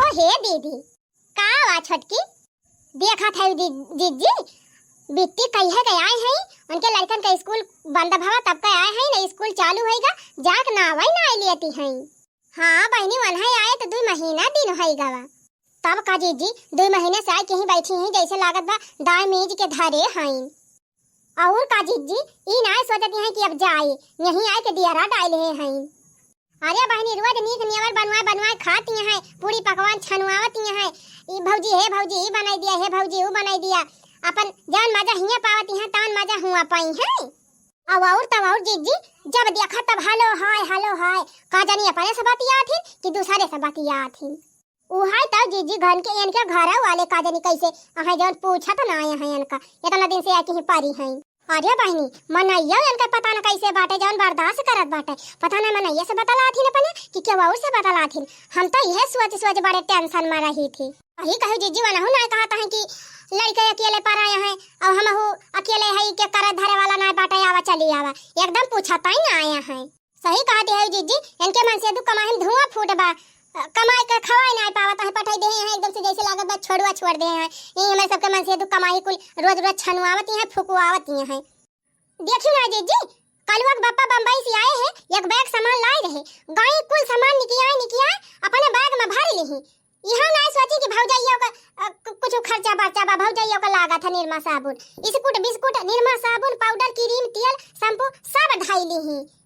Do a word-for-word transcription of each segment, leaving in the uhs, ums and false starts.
हे दीदी, का वा छोटकी? देखत है जी-, जीजी, बिट्टी कहिए के आए हैं, उनके लड़कन का स्कूल बंद भवा तब के आए हैं ना, स्कूल चालू होइगा, जाक नावै नाइ लेती हैं। हाँ बहिनी, वनहै आए तो दुइ महीना दिन होइगा वा। तब का जीजी, दुइ महीने से आए के ही बैठी हैं, जैसे लागत बा दाई मीज के धरे हैं। और का जीजी, ई नाय सोचती हैं कि अब जाए, यहीं आए के दियरा डाले हैं। अरे बहिनी, रोज नीक नियमर बनवाए बनवाए खाती हैं, पूरी पकवान छनुआवती हैं। ई भौजी, हे भौजी, ई बनाई दिया, हे भौजी, ऊ बनाई दिया। अपन जौन मजा हियाँ पावती हैं, तौन मजा हुआँ पाई हैं। अब और तब और जीजी, जब देखा तब हलो हाय, हलो हाय। का जानी अपने से बतियात ही कि दूसरे से बतियात ही। उहाई तब जीजी घन के इनके घर वाले का जानी कैसे अहै जौन पूछत ना आए हैं इनका, इतना दिन से आके ही परी हैं। अरे बहिनी, मनैया इनका पता न कैसे बाटे जौन बर्दाश्त करत बाटे, पता न मनैया से बतलात ही न अपने कि केहू और से बतलात ही। हम तो यह सोच सोच बड़े टेंशन में रही थी। वही कहू जीजी वनहू ना कहत हैं कि लड़के अकेले पर आए हैं और हमहू अकेले है के करे धरे वाला ना बाटे, आवा चली आवा, एकदम पूछत ही ना आए हैं। सही कहती है जीजी, इनके मनसेधू कमाई में धुआं फूट बा। अ, कमाई के खवाई नाई पावत है, पठाई दे हैं एकदम से जैसे लागत बा छोड़ुआ छोड़ दे हैं। यही हमारे सबके मनसेधू कमाई कुल रोज रोज छनुआवती हैं, फुकुआवती हैं। देखी ना जीजी, कलुआ के बप्पा बम्बई से आए हैं, एक बैग सामान लाए रहे, गाय कुल सामान निकियाए निकियाए अपने बैग में भर ली ही। यहाँ ना सोची कि भौजाइयों का, अ, कु-, कुछ खर्चा बर्चा बा, भौजाइयों का लागत है निरमा साबुन, इस्कुट बिस्कुट, निरमा साबुन, पाउडर, क्रीम, तेल, शैम्पू सब ढाई ली ही।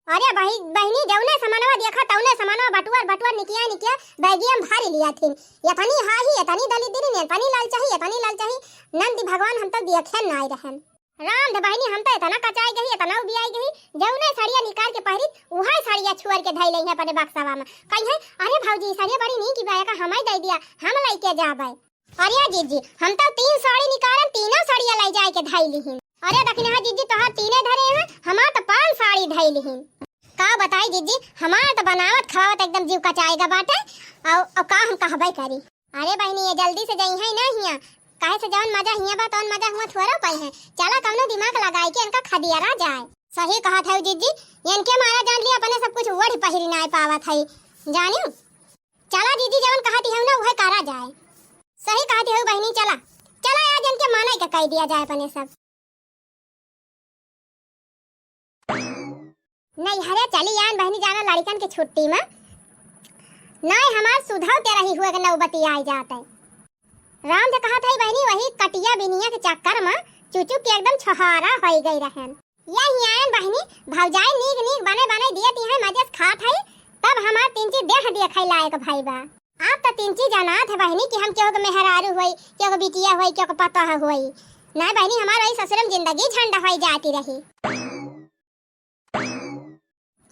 अरे बहि-, बहिनी, जौने समनवा देखा तौने समनवा बटुअर बटुअर निकिया निकिया बैगिया में भर लिया थिन। यतनी हाही, यतनी दलिद्री, यतनी ललचाही, यतनी ललचाही, नंदी भगवान हम तो देखे नाय रहन। राम धे बहिनी, हम तो इतना कचाई गही, इतना उबियाई गही, जौने सड़िया निकाल के पहिरी, उहै सड़िया छुअर के धई लई है अपने बक्सवा में। कही है, "अरे भौजी, ई सड़िया बड़ी नीक बा, एका हमें दे दिया, हम लइके जाबे।" अरे जीजी, हम तो तीन साड़ी निकालन, तीनों सड़िया लई जाए के धई लिहिन। अरे दखिनहा जीजी, तोहार तीने धरे हैं, हमार तो पांच साड़ी धई लिहिन। का बताई जीजी, हमार तो बनावत खवावत एकदम जीव कचाएगा बाटे। और, और का हम कहबे करी। अरे बहिनी, ये जल्दी से जइहैं ना हियाँ, काहे से जौन मजा हियाँ बा, तौन मजा हुआँ थोड़ो पइहैं। चला, कौनो दिमाग लगाए के इनका खदियरा जाए। सही कहत है जीजी, इनके मारा जान लिया, अपने सब कुछ ओढ़ पहिरी नाय पावत है, जानियो। चला जीजी, जवन कहती है ना, उहे करा जाए। सही कहती है बहिनी, चला, चला, आज इनके माना के कह दिया जाए अपने सब। नैहरे चली आन बहिनी जाना लड़िकन के छुट्टी में। नाय हमार सुधव ते रही हुए के नौबती आई जात है। राम जे कहत है बहिनी, वही कटिया बिनिया के चक्कर में चुचु के एकदम छोहारा होई गई रहन। यही आयन बहिनी, भौजाई नीक नीक बने बने दिए ती हैं, मजे से खात है, तब हमार तिनची देह देखे लायक भई बा। आप तो तिनची जनात है बहिनी कि हम केहू के मेहरारू होई, केहू के बिटिया होई, केहू के पतोह होई। ना बहिनी, हमार वही ससुरम जिंदगी झंड होई जाती रही।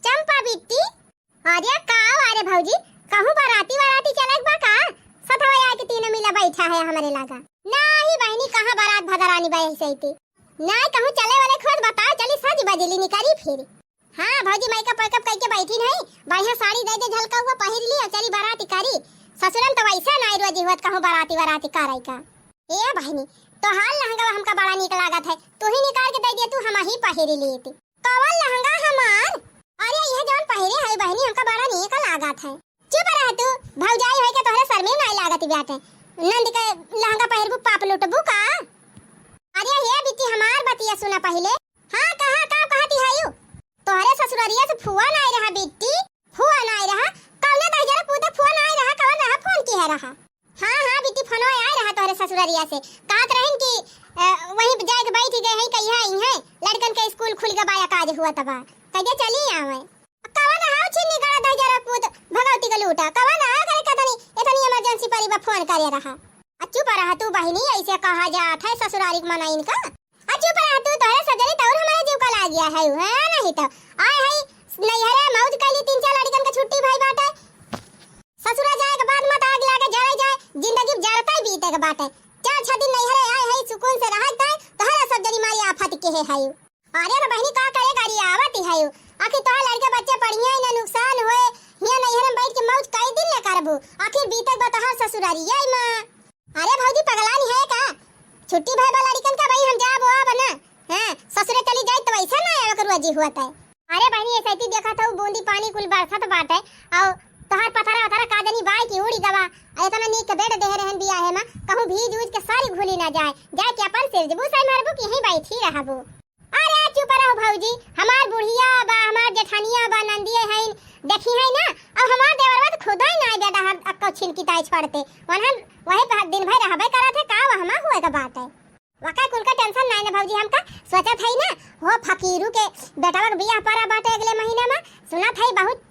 चंपा बिट्टी, अरे का, अरे भौजी, कहूँ बाराती वाराती चले के बा का? सथवा आके तीनों मिला बैठा है हमरे लागा। नाही बहिनी, कहाँ बारात भदरानी बा ऐसे ही। नाही कहूँ चले वाले खोज बताओ, चली सज बजली निकरी फिर। हाँ भौजी, मेकअप वेकअप कइके बैठी नहीं, बढ़िया साड़ी दे दे झलका हुआ पहिर ली और चली बाराती करी। ससुरन तो वैसे नाई रोजी हुआ कहूँ बाराती वाराती करे का। ए बहिनी, तोहार लहंगा हमका बड़ा नीक लागत है, तू ही निकाल के दे दिया, तू हम ही पहिरी लीती। कवन लहंगा हमार? अरे, यह जौन पहिरे है बहिनी, हमका बड़ा नीक लागत है। चुप रह तू, भौजाई होई के तोहरे शर्मे नाई लागत बाटे। नंद के लहंगा पहिरबू, पाप लुटबू का? अरे, हे बिट्टी, हमार बतिया सुना पहिले। हाँ, कहा, का कहती है यू? तोहरे ससुररिया से फुआ नाई रहा बिट्टी, फुआ नाई रहा। कौने दहिजरा पूते फुआ नाई रहा, कौन रहा फोन किहे रहा? हाँ, हाँ, बिट्टी, फोनवा आए रहा तोहरे ससुररिया से। कहत रहिन कि, अ, वहीं पे जाके बैठ गए हैं, कहिया आई हैं, लड़कन के स्कूल खुल गए बा, काज हुआ तबा। कहिया चली आवे। कवन रहा छिन्नी गड़ा दहिजरा पूत भगवती के लूटा? कवन रहा करे कतनी, इतनी इमरजेंसी परी बा फोन करे रहा। आ चुप रहा तू बहिनी, ऐसे कहा जात है ससुरारी के मनइन का। आ चुप रहा तू, तोहरे सजरी तौर हमारे जीव का लाग गया है, है नहीं तो। आए है नैहरे मौज कैली, तीन चार लड़कन के छुट्टी भई बाटे। ससुरा जाए के बाद मत आग लागे, जरे जाए, जिंदगी जरता ही बीते के बाटे। चार छह दिन नैहरे आए है, सुकून से रह जाए, तोहरा सब जनी मारी आफत के है, है। अरे रे बहिनी, का करे गाड़ी आवत ही है, आखिर तोहर लड़के बच्चे पढ़िए ना, नुकसान होए, हियां नैहरे में बैठ के मौज कई दिन ले करबू, आखिर बीते के बा तोहर ससुरारी, ये माँ। अरे भौजी, पगलानी है का? छुट्टी भय बा लड़िकन का, भाई हम जाब आब ना। हाँ, ससुरे चली जाई तो वैसे ना आवे के रोजी हुआ तय। अरे बहिनी, ऐसे ही देखा था बूंदी पानी कुल बरसत बाटे, और तोहार पथरा वथरा का जनी बाय की उड़ी गवा, आ के बेड देहे रहन बियाहे मा, कहूँ भीज उज के सारी घुली ना जाए, जाए के अपन सिरजबू सही मारबू कि यहीं बैठी रहबू। अरे चुप रहो भौजी, हमार बुढ़िया बा, हमार जेठानिया बा, नंदिये हईन, देखी है ना, अब हमार देवरवा तो खुदो ही ना बेटा हर अक्को छिनकी ताई छोड़ते, वनहन वही पर दिन भर रहबे करत है, का वहमा हुए के बात है। वका कुल का टेंशन नाई ना भौजी, हमका सोचत हई ना, हो फकीरू के बेटवा के बियाह परा बाटे अगले महीना मा, सुनत हई बहुत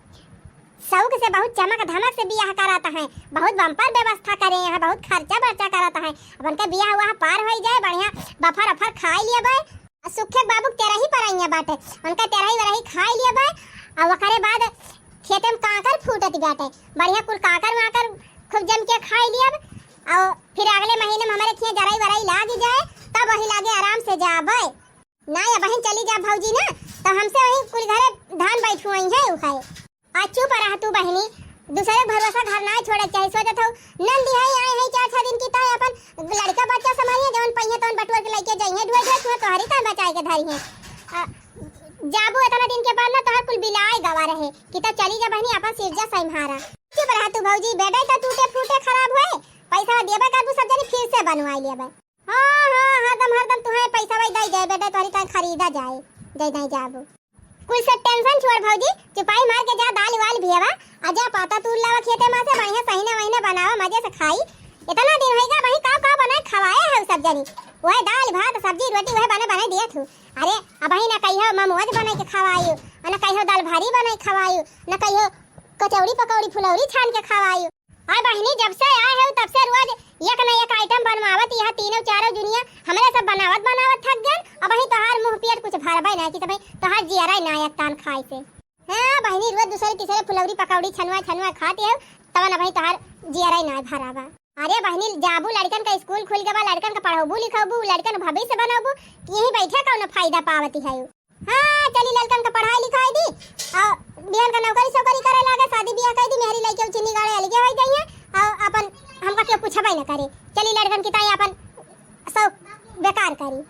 शौक से, बहुत चमक धमक से बियाह करत हैं, बहुत बम्पर व्यवस्था करे हैं, बहुत खर्चा बर्चा करत हैं। अब उनके बियाह हुआ पार होई जाए, बढ़िया बफर अफर खाई लियबे, आ सुखे बाबू के तेरही पर आइया बाटे, उनका तेरही वेरही खाई लियबे, आ ओकरे बाद खेते में कांकर फूटत बाटे, बढ़िया कुल कांकर वांकर खूब जम के खाई लियब, और फिर अगले महीने में हमारे खिया जराई वराई लाग जाए, तब वही लागे आराम से जाबे। ना या बहन चली जा भौजी ना, तो हमसे वही कुल घरे धान बैठुआई है उखाए। आ चुप रह तू बहनी, दूसरे के भरोसा घर ना छोड़े चाहे। सोचत हूँ नंदी है, आए हैं चार छह दिन की, ताए अपन लड़का बच्चा संभालिए, जौन पहिए तौन बटुआ के लेके जाइए, ढुए ढुए छुआ तोहरी ताए बचाए के धरी है। आ, जाबू इतना दिन के बाद ना तोहर कुल बिलाए गवा रहे कि तो चली जा बहनी अपन सिरजा सही म्हारा। चुप रह तू भौजी, बेडे तो टूटे फूटे खराब हुए, पैसा देबे करबू सब जनी फिर से बनवाई लेबे। हाँ, हाँ, हरदम, हरदम तुहे पैसा वही दई जाए, बेटा तोहरी ताई खरीदा जाए, जय नहीं जाबू। कुल से टेंशन छोड़ भौजी, चुपाई मार के जा दाल वाल भियावा, आ जा पाता तूर लावा खेते मा से, बढ़िया सहीना वहीना बनावा, मजे से खाई। इतना दिन होइगा, वही का का बनाए खवाए है सब जनी, वह दाल भात सब्जी रोटी वह बने बने दिए थू। अरे अब वही ना कहियो ममोज बनाए के खवायु, आ ना कहियो दाल भारी बनाए खवायु, ना कहियो कचौड़ी पकौड़ी फुलौरी छान के खवायु। अरे बहिनी, जब से आए हो तब से रोज एक न एक आइटम बनवावत, यह तीनों चारों दुनिया हमरे सब बनावत बनावत थक गन। अब वही तोहार मुंह पेट कुछ भरबे ना कि तब तोहार जियरा ना एक तान खाए से। हाँ बहिनी, रोज दूसरे तीसरे फुलौरी पकौड़ी छनुआ छनुआ खाती हो, तब न वही तोहार जियरा ना भराबा। अरे बहिनी, जाबू लड़कन का स्कूल खुल गवा, लड़कन का पढ़ौबू लिखौबू, लड़कन भविष्य बनौबू, यही बैठे कौनो फायदा पावती है। हाँ, चली लड़कन का पढ़ाई लिखाई दी, और बिहान का नौकरी सौकरी करे लागे, शादी बियाह कर दी, मेहरी लइके उचिनी गाड़े अलगे हो जाइए, और अपन हमका क्यों पूछबे न करे। चली लड़कन की ताई अपन शौक बेकार करी,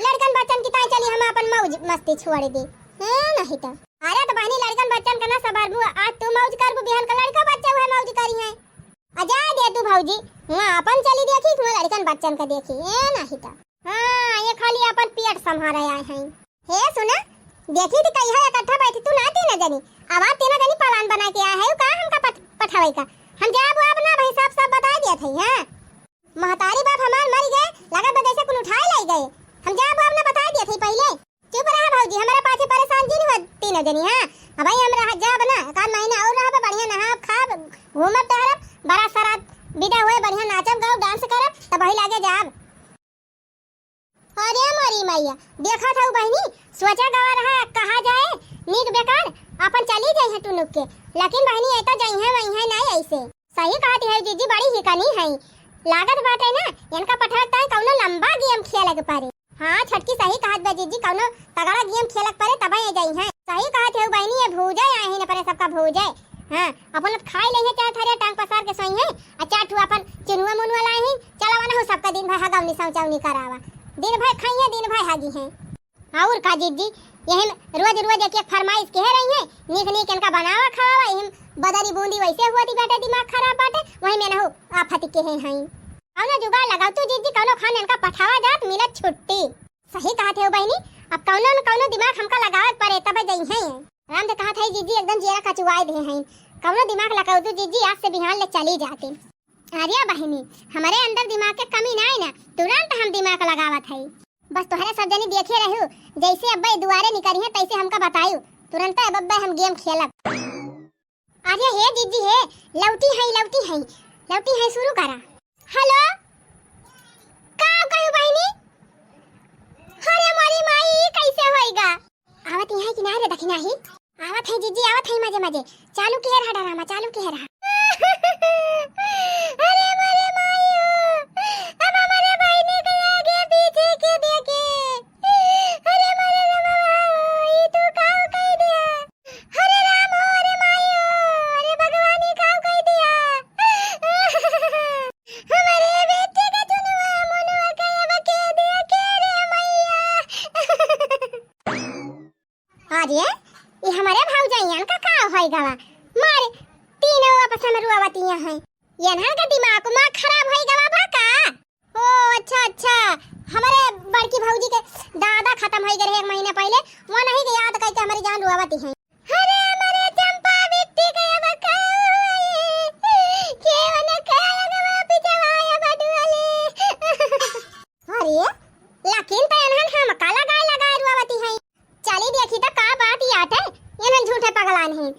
लड़कन बच्चन की ताई चली हम अपन मौज मस्ती छोड़ दी। हाँ, नहीं तो। अरे तो बहनी, लड़कन बच्चन का ना सबारबू, आज तू मौज करबू, बिहान का लड़का बच्चा वह मौज करी है। आ जाए दे तू भौजी, वहाँ अपन चली देखी, वहाँ लड़कन बच्चन का देखी, ए नहीं तो। हाँ, ये खाली अपन पेट संभारे आए हैं। हे सुना, देखी थी कहियो इकट्ठा बैठी तू ना तीन जनी, अब आप तीन जनी प्लान बना के आए हैं का हमका पठ-, पठावे का। हम जाब अब ना भाई साहब सब बता दिया था, हाँ। महतारी बाप हमार मर गए, लगत बा जैसे कुल उठाए लाई गए। हम जाब अब ना बता दिया था पहले। चुप रहा भौजी, हमारे पाछे परेशान जिन हुआ तीनों जनी, हाँ। अब भाई हम रह जाब ना, एक आध महीना और रहब, बढ़िया नहाब खाब, घूमब टहरब, बारात सरात विदा हुए, बढ़िया नाचब गाओ, डांस करब, तब वही लागे जाब। अरे मोरी मैया, देखा था बहनी, सोचा गवा रहा, कहा जाए, नीक बेकार, अपन चली जाई है टुनुक के, लेकिन बहनी, ये तो जाई है, वही है, नहीं ऐसे। सही कहत है जीजी, बड़ी हिकानी है। लागत बाटे ना, इनका पठावे ताई कौनो लंबा गेम खेले के पड़े। हाँ, छोटकी सही कहत बा जीजी, कौनो तगड़ा गेम खेले के पड़े, तब ये जाई है। सही कहत है बहनी, ये भूजे आए हैं अपने सबका भूजे। हाँ, अपन लोग खाई लेंगे, चार थरिया टांग पसार के सोई है, आ चार ठू अपन चुनुआ मुनुआ लाए हैं। चला वना हो सबका दिन भर हगौनी सौचौनी करावा, दिन भर खाई है, दिन भर हागी है। और का जीजी, यही में रोज रोज एक एक फरमाइश कहे रही है, नीक नीक इनका बनावा खवावा, यही में बदरी बूंदी वैसे हुआ थी बेटा, दिमाग खराब बाटे, वही में नहु आफत कहे हैं। कौनो जुगाड़ लगाओ तू जीजी, कौनो खान इनका पठावा जात, मिलत छुट्टी। सही कहत है बहनी, अब कौनो न कौनो दिमाग हमका लगावे पड़े तब जई हैं। राम दे कहत है जीजी, एकदम जियरा कचुआए दे हैं, कौनो दिमाग लगाओ तू जीजी, आज से बिहान ले चली जाते। अरे बहिनी, हमरे अंदर दिमाग के कमी ना है ना, तुरंत हम दिमाग लगावत है। बस तोहरे सब जनी देखे रहू, जैसे अब्बे दुआरे निकली है तैसे हमका बतायू, तुरंत अब अब्बे हम गेम खेलब। अरे हे दीदी हे, लौटी है, लौटी है, लौटी है, शुरू करा। हेलो, का कहू बहिनी? अरे मोरी माई, ई कैसे होइगा? आवत यहाँ किनारे दखिना ही। आवत है जीजी, आवत है मजे मजे। चालू किहे रहा डरामा, चालू किहे रहा। अरे मोरे माई हो, अब हमारे बहिनी के आगे पीछे के देखे। अरे मोरे रामा, ई तू का कह दिया? अरे राम हो, अरे माई हो, अरे भगवान, ई का कह दिया? हमारे बेटे का चुनुआ मुनुआ के बके दिया के रे मैया। अरे, ये हमारे भौजाइयन का का होई गवा? मारे, तीनों आपस में रुआवतिया हैं। एन्हन का दिमाग उमाग खराब होइ गवा बा का? ओ अच्छा अच्छा, हमरे बड़की भौजी के दादा खतम होइ गए रहे एक महीना पहिले, वो नहीं के याद करके हमरी जान रोवत ही हैं। अरे हमरे चंपा बिट्टी के अब का होई? केवन के अगवा पिछवा अब डुअले। अरे, लेकिन त एन्हन हमका लगाए लगाए रोवती हैं। चली देखी त का बात याटे, एन्हन झूठे पगलान हैं।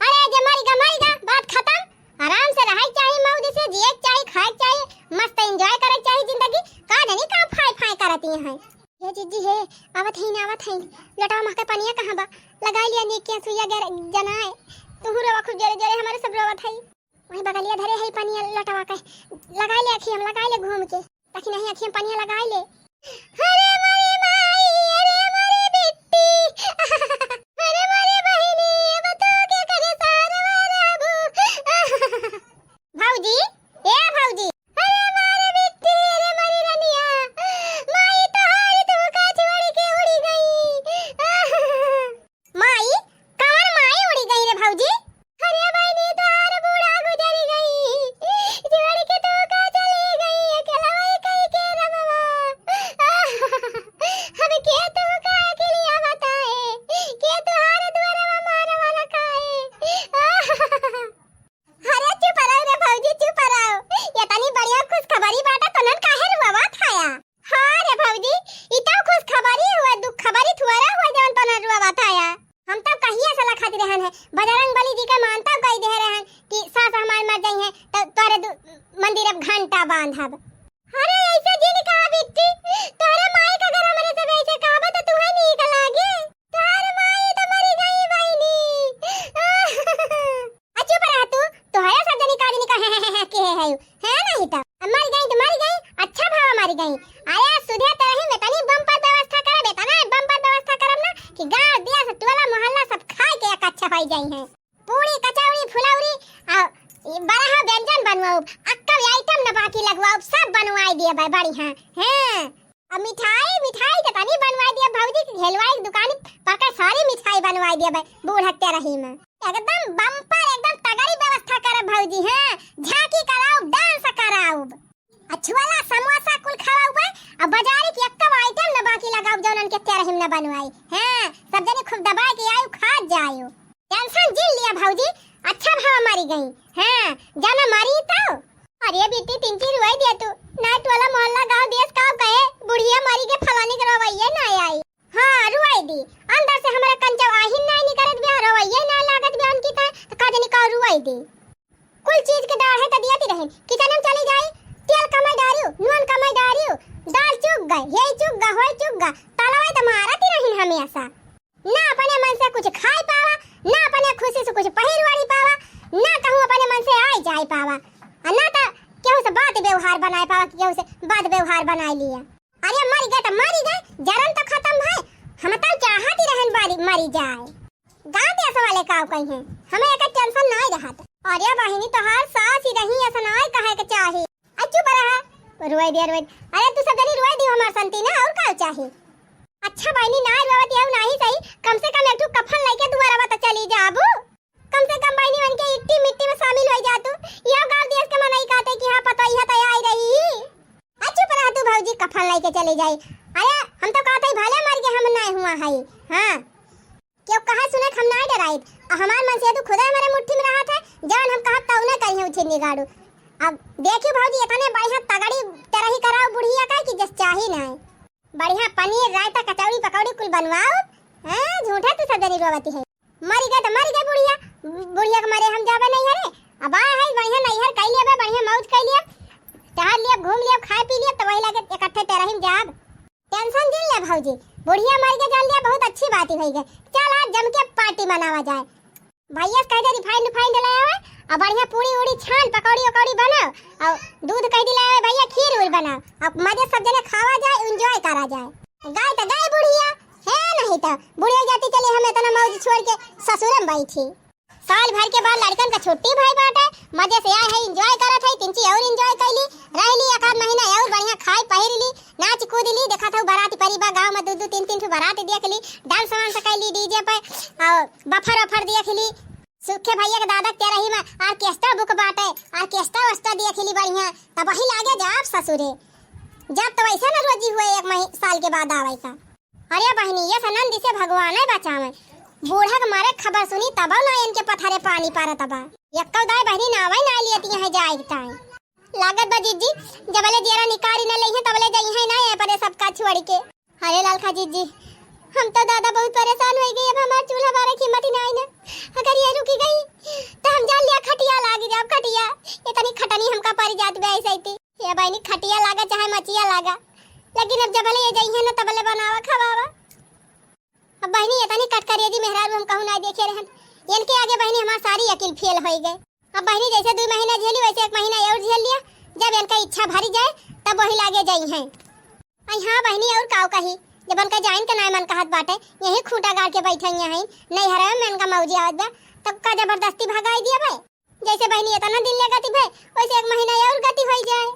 अरे जे मरिगा मरिगा, बात खतम। आराम से रहइ चाही, मौज से जियइ चाही, खाइ चाही, मस्त enjoy करइ चाही जिंदगी। का जानी का फाय फाय करती हैं। हे जिज्जी हे, आवत हइन, आवत हइन। लोटवा महके पनिया कहाँ बा? लगाइ लिया नीक के सुइया गर जनाए। तुहू रोवा खूब जोरे जोरे, हमरे सब रोवत हई। वही बगलिया धरे हई पनिया लोटवा के। लगाइ ले अखिया में, लगाइ ले घूम के। ताकि नहीं अखिया में पनिया लगाइ ले। अरे मोरी माई, अरे मोरी बिट्टी, अरे मोरी बहिनी, अब तो के करे सारवा राबू। भौजी, ए भौजी। अरे मारे बिट्टी, अरे मारी रनिया, माई तोहारी तो का छोड़ के उड़ी गई। माई, कवन माई उड़ी गई रे भौजी? अरे बहिनी, तोहार बूढ़ा गुजरी गई, छोड़ के तो का चली गई, अकेलवा कई के रमवा। अब के तो का अकेलिया बताए, के तोहार दुआरवा मारवा लकाए। अरे चुप रहो रे भौजी, चुप रहो। ये तनी बढ़िया खुशखबरी बाटा, तोनन काहे रुआवत हया? हाँ रे भौजी, ई तो खुशखबरी हुआ, दुख खबरी थुआरा हुआ जवन तोनन रुआवत हया। हम तो कहिए से लखत रहन है, बजरंग बली जी के मानता कह दे रहन कि सास हमार मर जाई है तो तोरे दु-, मंदिर अब घंटा बांधब। अरे ऐसे जिन कहा बिट्टी, तोहरे माई का अगर हमरे से वैसे कहबा तो तुहे नीक लागे। तोहर माई तो मरी गई बहिनी। आ चुप रह तू, तोहरे सब जनी का जनी का है, है, है, है, के है, है, है नहीं तो। अब मर गई तो मर गई, अच्छा भावा मर गई। अरे सुधे तरही में तनी बम्पर व्यवस्था करब, इतना बम्पर व्यवस्था करब ना कि गांव देश टोला मोहल्ला सब खाए के एक अच्छा हो जाई है। पूरी, कचौड़ी, फुलौरी, आ, ई बड़ा व्यंजन बनवाउब, अक्का item न बाकी लगवाउब, सब बनवाई दिए बा, बढ़िया। हैं, अब मिठाई, मिठाई तो तनी बनवाई दिए भौजी के, हेलवाई के दुकान पर के सारी मिठाई बनवाई दिए बा, बूढ़ हत्या रही में। एकदम बम्पर, एकदम तगड़ी व्यवस्था करब भौजी, हैं, झांकी कराउब, dance कराउब। आ छुआला समोसा कुल खवाउबे, आ बाजारी के एक्को item न बाकी लगाउब जौनन के तेरहिम न बनवाई। हैं, सब जने खूब दबाए के आयु खात जायु। Tension जिन लिया भौजी, अच्छा भावा मरी गई। हैं, जाना मरी तो। अरे बेटी तिनकी रुआई दिया तू, ना टोला मोहल्ला गांव देश का कहे, बुढ़िया मरी के फलानी के रवैया ना आई। हाँ, रुआई दी। अंदर से हमरा कंचौ आहिन नाई निकरत बिया, रवैया ना लागत बिया उनकी त, त का जनी का रुआई दी। कुल चीज के डाढ़े त दियत ही रहिन। Kitchen में चली जाई, तेल कमाई डारियो, नून कमाई डारियो, दाल चुक गए, ये चुक गा, होई चुक गा, तलवाई त मारत ही रहिन हमेशा। ना अपने मन से कुछ खाई पावा, ना अपने खुशी से कुछ पहिर ओढ़ी पावा, ना कहूँ अपने मन से आई जाई पावा, आ ना त केहू से बात व्यवहार बनाए पावा कि केहू से बात व्यवहार बनाए लिया। अरे मर गए त मर गए, जरन त खतम भए। हम त चाहत ही रहन बारी मरी जाए। गाँव देश वाले का कही हैं, हमें एक tension नाई रहत। अरे बहिनी तोहार सास ही रही, ऐसा नाई कहे के चाही। आ चुप रहा, रुआई दिया, रुआई। अरे तू सब जनी रुआई दियो हमार संती ना, और का चाही? अच्छा बहिनी ना रुआवत यहू नाही सही, कम से कम एक ठो कफन लेके दुआरवा त चली जाबू। कम से कम बहिनी बन के इट्टी मिट्टी में शामिल हो जा तू। यह गाँव देश के मनई कहते कि हाँ पतोहिया त आई रही। आ चुप रह तू भौजी, कफन लेके चली जाई। अरे हम तो कहते ही भले मर के हम ना हुआ है। हाँ, क्यों कहा सुने हम ना डराई। आ हमार मन से तू खुदा हमारे मुट्ठी में रहत है, जवन हम कहत तौने करिहे उछिन्नी गाड़ू। अब देखी भौजी, इतने बढ़िया तगड़ी तरही कराओ बुढ़िया का कि जस चाही ना। बढ़िया पनीर, रायता, कचौड़ी, पकौड़ी कुल बनवाओ। हाँ, झूठा तू सब जनी रोवती है। मरी गए तो मरी गए बुढ़िया, बुढ़िया के मरे हम जाबे नहीं हरे। अब आए है बढ़िया नैहर कई लेबे, बढ़िया मौज कई लेब, टहल लेब, घूम लेब, खाए पी लेब, तो वही लगे इकट्ठे तेरहिम जाब। Tension जिन ले भौजी, बुढ़िया मर के जान लिया, बहुत अच्छी बात ही होई गई। चल आज जम के party मनावा जाए। भैया से कह दे refined उफाइंड ले आवे, और बढ़िया पूड़ी उड़ी छान, पकौड़ी उकौड़ी बनाओ, और दूध कह दी ले आवे भैया खीर उर बनाओ, और मजे सब जने खावा जाए, enjoy करा जाए। गए तो गए बुढ़िया, है नहीं तो बुढ़िया जाती चली हम इतना मौज छोड़ के ससुर में बैठी। साल भर के बाद लड़कन का छुट्टी भई बाटे, मजे से आए है, enjoy करत है, तिनची और enjoy कैली, रह ली एक आध महीना और बढ़िया खाई पहिर ली, नाच कूद ली, देखत हूँ बारात परी बा गाँव में, दू दू तीन तीन ठो बारात देख ली, dance वांस कैली DJ पे, और buffer वफर देख ली, सु-, के भैया के दादा के तेरही में orchestra book बाटे, orchestra वोर्केस्ट्रा देखिली बढ़िया, तब वही लागे जाब ससुरे। जब तो वैसे न रोजी हुए एक मही-, साल के बाद आवे का। अरे बहिनी, ये सनंद से भगवान है बचावे। बूढ़ा के मारे खबर सुनी तब ना इनके पथरे पानी पारत बा। यक्कौ दाई बहिनी नावे ना लेती हैं जाए के ताई। लागत बा जीजी, जबले जेरा निकारी न लेइहें, तबले जइहें ना ये परे सबका छोड़ के। अरे ललका जीजी, हम तो दादा बहुत परेशान होइ गए, अब हमार चूल्हा बारे की हिम्मत ही ना आई ना। अगर ये रुकी गई, तो हम जान लिया खटिया लागी जाब, खटिया। इतनी खटनी हमका परी जात बे ऐसे थी। ये बहिनी खटिया लागा चाहे मचिया लागा, लेकिन अब जबले ये जइहें ना, तबले बनावा खवावा। अब बहिनी, इतनी कटकरेजी मेहरारू हम कहूँ ना देखे रहन। इनके आगे बहिनी हमार सारी अकिल फेल होइ गए। अब बहिनी, जैसे दुइ महीना झेली, वैसे एक महीना और झेल लिया। जब इनका इच्छा भरी जाए, तब वही लागे जइहें। आई हाँ बहिनी, और काव कही, जब उनका जाइन के नाय मन कहत बाटे, यही खूंटा गाड़ के बैठे हैं, नैहरे में इनका मौजी आवत बा, तब का जबरदस्ती भगाई दिया भाई? जैसे बहिनी इतना दिन ले गति भे, वैसे एक महीना और गति होइ जाए।